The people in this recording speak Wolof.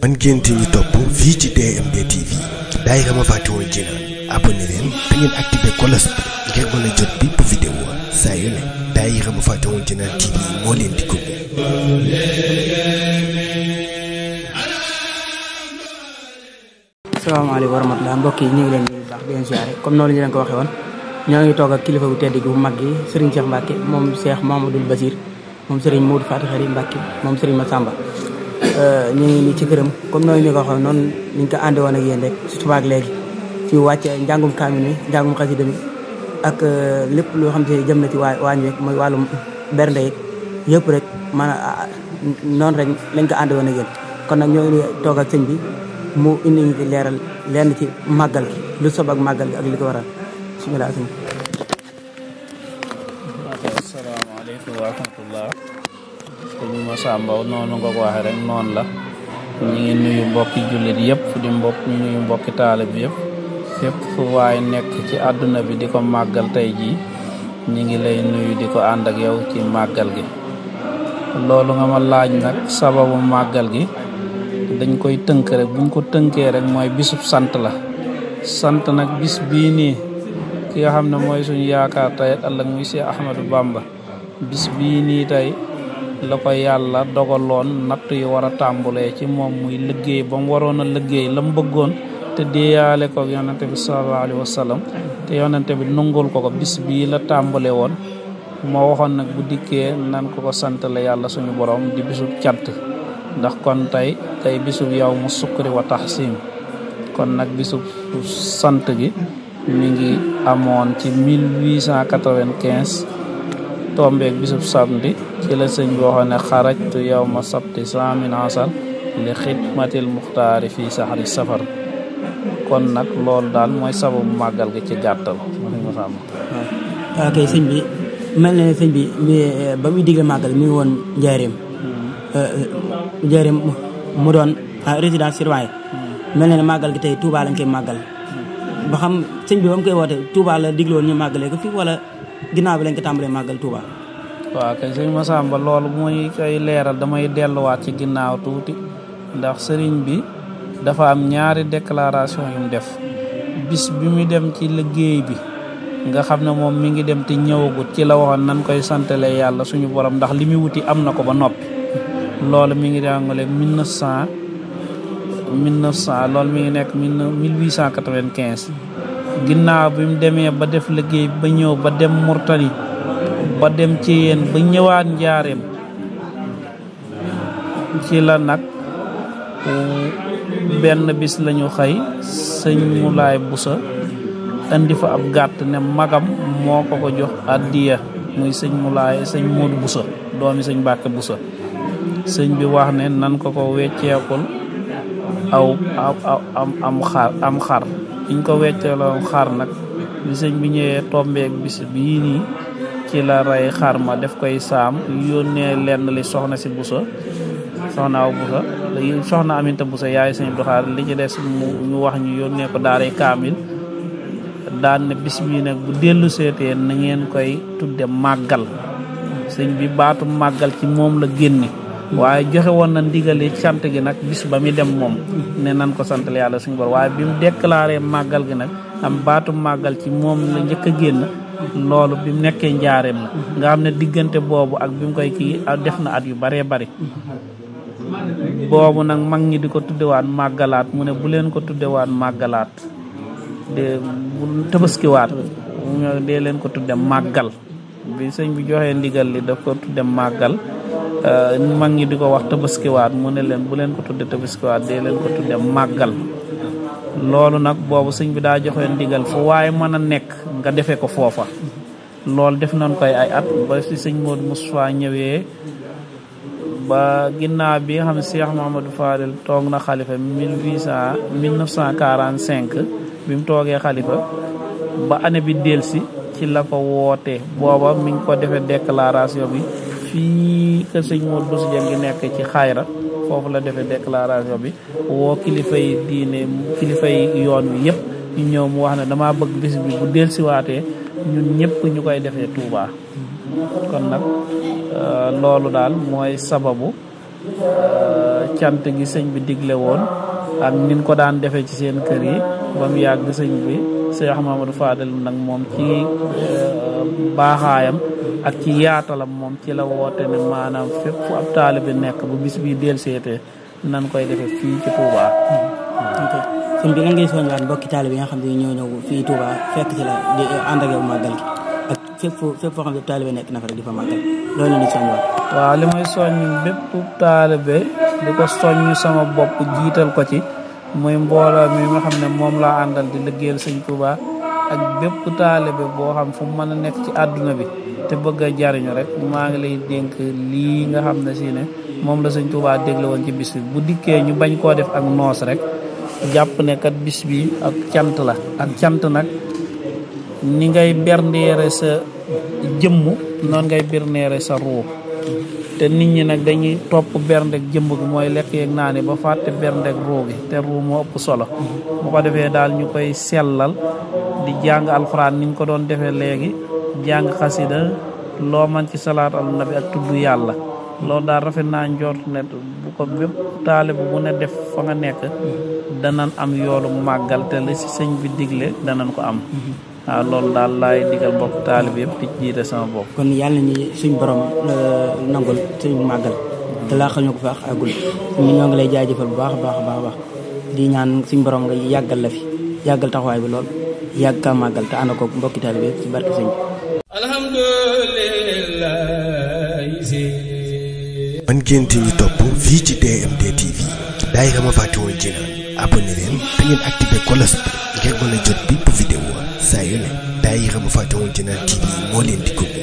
man ngeen ñu topp fii ci DMD TV daayira Mafatihul Jinaan abonné leen te ngeen activé cloche bi ngir mën a jot bépp vidéo saa yu ne daayira Mafatihul Jinaan TV moo leen di gunge. Asalaamaaleykum wa rahmatulah mbokk yi ñu ngi leen di baax di leen siyaare comme noonu ñu leen ko waxee woon ñoo ngi toog ak kilifa bu tedd gi bu mag gi Serigne Cheikh Mbacke moom Cheikh Mamadou Basir moom Serigne Modou Faty Khary Mbacke moom Serigne Massamba ñu ngi nii ci këram comme noonu ñu ko waxee noonu ñu ko àndee woon ak yéen rek ci suba ak léegi ci wàcc njàngum kaamil mi njàngum xasida mi ak lépp loo xam te jëm na ci waañ wi mooy wàllum bernde yëpp rek maanaam noonu rek lañ ko àndee woon ak yéen kon nag ñoo ngi toog ak sëñ bi mu indi ñu ci leeral lenn ci màggal gi lu sob ak màggal gi ak li ko waral bismillah. asalaamaaleykum wa rahmatullah. sëñ Massamba noonu nga ko waxee rek noonu la ñu ngi nuyu mbokki jullit yëpp di nuyu mbokki taalib yëpp fépp fu waaye nekk ci àdduna bi di ko màggal tey jii ñu ngi lay nuyu di ko ànd ak yow ci màggal gi. loolu nga ma laaj nag sababu màggal gi dañ koy tënk rek buñ ko tënkee rek mooy bisub sant la sant nag bis bii nii ki nga xam ne mooy suñu yaakaar tey ëllëg muy Cheikh Ahmadou Bamba bis bii nii tey la ko yàlla dogaloon natt yi war a tàmbulee ci moom muy liggéey ba mu waroon a liggéey la mu bëggoon te déeyaale ko yonente bi sallallahu alayhi wa sallam te yonente bi nungul ko bis bii la tàmbale woon moo waxoon nag bu dikkee nan ko sant la yàlla suñu borom di bisub cant ndax kon tey bisub yow mu sukkuri wa tahsim kon nag bisub sant gi mi ngi amoon ci 1895 tombeeg bisub samedi ci la sëñ bi waxoon ne xarajtu yow ma sabti samin asal li xidmatil muxtaari fii saxari safar kon nag loolu daal mooy sababu màggal gi ci gàttal. ok sëñ bi mel na ne sëñ bi ba muy digle màggal mi ngi woon njaareem mu doon résidence surveillée mel na ne màggal gi tey Touba lañ koy màggal ba xam sëñ bi ba mu koy woote Touba la digloon ñu màggalee ko fii wala ginnaaw bi lañ ko tàmbalee màggal Touba. waaw kay sëñ Massamba loolu muy koy leeral damay delluwaat ci ginnaaw tuuti ndax sëriñ bi dafa am ñaari déclaration yu mu def bis bi muy dem ci liggéey bi nga xam ne moom mi ngi dem te ñëwagut ci la waxoon nan koy santale yàlla suñu borom ndax li muy wuti am na ko ba noppi loolu mi ngi jàngale 1900 loolu mi ngi nekk 1895 ginnaaw bi mu demee ba def liggéey ba ñëw ba dem Murtani ba dem ci yéen ba ñëwaat njaareem ci la nag benn bis lañu xëy sëñ Moulay Boussa andi fa ab gàtt ne magam moo ko jox addiya muy sëñ Modou Boussa doomi sëñ Mbàkke Boussa sëñ bi wax ne nan ko wecceekul am xar biñ ko wecceeloo xar nag bi sëñ bi ñëwee tombeeg bis bii nii ci la rey xar ma def koy saam yónnee lenn li soxna si Boussa soxna aw Boussa soxna Aminta Boussa yaay sëñ Abdou Khadre li ci des ñu wax ñu yónnee ko daaray kaamil daan ne bis bii nag bu dellu seetee na ngeen koy tudde màggal sëñ bi baatu màggal ci moom la génne waaye joxe woon na ndigali sant gi nag bis ba mi dem moom ne nan ko santal yàlla suñu bor waaye bi mu déclaré màggal gi nag am baatu màggal ci moom la njëkk a génn loolu bi mu nekkee njaareem la nga xam ne diggante boobu ak bi mu koy kii def na at yu baree bari boobu nag mag ñi di ko tuddewaat màggalaat mu ne bu leen ko tuddewaat màggalaat de bu tabaskiwaat dee leen ko tudde màggal bi sëñ bi joxee ndigal li daf ko tudde màggal mag ñi di ko wax tabaskiwaat mu ne leen bu leen ko tudde tabaskiwaat dee leen ko tudde màggal loolu nag boobu sëñ bi daa joxee ndigal fu waaye mën a nekk nga defee ko foofa loolu def nañ koy ay at ba si sëñ Modou Moustapha ñëwee ba ginnaaw bi nga xam ne Cheikh Mahamadou Fadel toog na xalifa 1945 bi mu toogee xalifa ba année bi delsi ci la ko wootee booba mi ngi ko defee déclaration bi fii que sëñ Modou Bousso Dieng ngi nekk ci xayra foofu la defee déclaration bi woo kilifay diine kilifay yoon wi yëpp ñu ñëw mu wax ne damaa bëgg bis bi bu delsiwaatee ñun ñëpp ñu koy defee Touba kon nag loolu daal mooy sababu cant gi sëñ bi digle woon ak nin ko daan defee ci seen kër yi ba mu yàgg sëñ bi Cheikh Mamadou Fadel nag moom ci baaxaayam ak ci yaatalam moom ci la woote ne maanaam fépp fu ab taalibe nekk bu bis bi del seetee nan koy defee fii ci Touba. sëñ bi lan ngay soññaat mbokki taalibe yi nga xam ne ñoo ñëw fii Touba fekk ci la di ànd ak yow màggal gi ak fépp foo xam ne taalibe nekk na fa rek di fa màggal loolu la ñuy soññaat. waaw li may soññ bépp taalibe di ko soññ sama bopp jiital ko ci muy mbooloo mi nga xam ne moom laa àndal di liggéeyal sëñ Touba ak bépp taalibe boo xam fu mu mën a nekk ci àdduna bi te bëgg a jariñu rek maa ngi lay dénk lii nga xam ne si ne moom la sëñ Touba dégle woon ci bis bi bu dikkee ñu bañ koo def ak noos rek jàpp ne kat bis bi ak cant la ak cant nag ni ngay berndeere sa jëmm noonu ngay berndeere sa ruu te nit ñi nag dañuy topp berndek jëmm gi mooy lekk yeeg naa ne ba fàtte berndek ruu gi te ruu moo ëpp solo bu ko defee daal ñu koy sellal di jàng alxuraan ni ñu ko doon defee léegi jàng xasida loo man ci salaat al nabi ak tudd yàlla loolu daal rafet naa njort ne bu ko bépp taalibe bu ne def fa nga nekk danan am yoolu màggal te la si sëñ bi digle danan ko am waaw loolu daal laay digal bokk taalibe yëpp di jiite sama bopp. kon yàlla ni suñ borom nangul suñ màggal te laaxal ñu ko faax agul ñu ñoo ngi lay jaajëfal bu baax a baax a baax di ñaan suñ borom nga yàggal la fi yàggal taxawaay bi lool yàgg kaa màggal te ànd ko mbokki taalibe yëpp ci barke sëñ bi. man ngeen ñu topp fii ci DMD TV daayira Mafatihul Jinaan abonné leen te ngeen activé cloche bi ngir mën a jot bépp vidéo saa yu ne daayira Mafatihul Jinaan TV moo leen di gunge.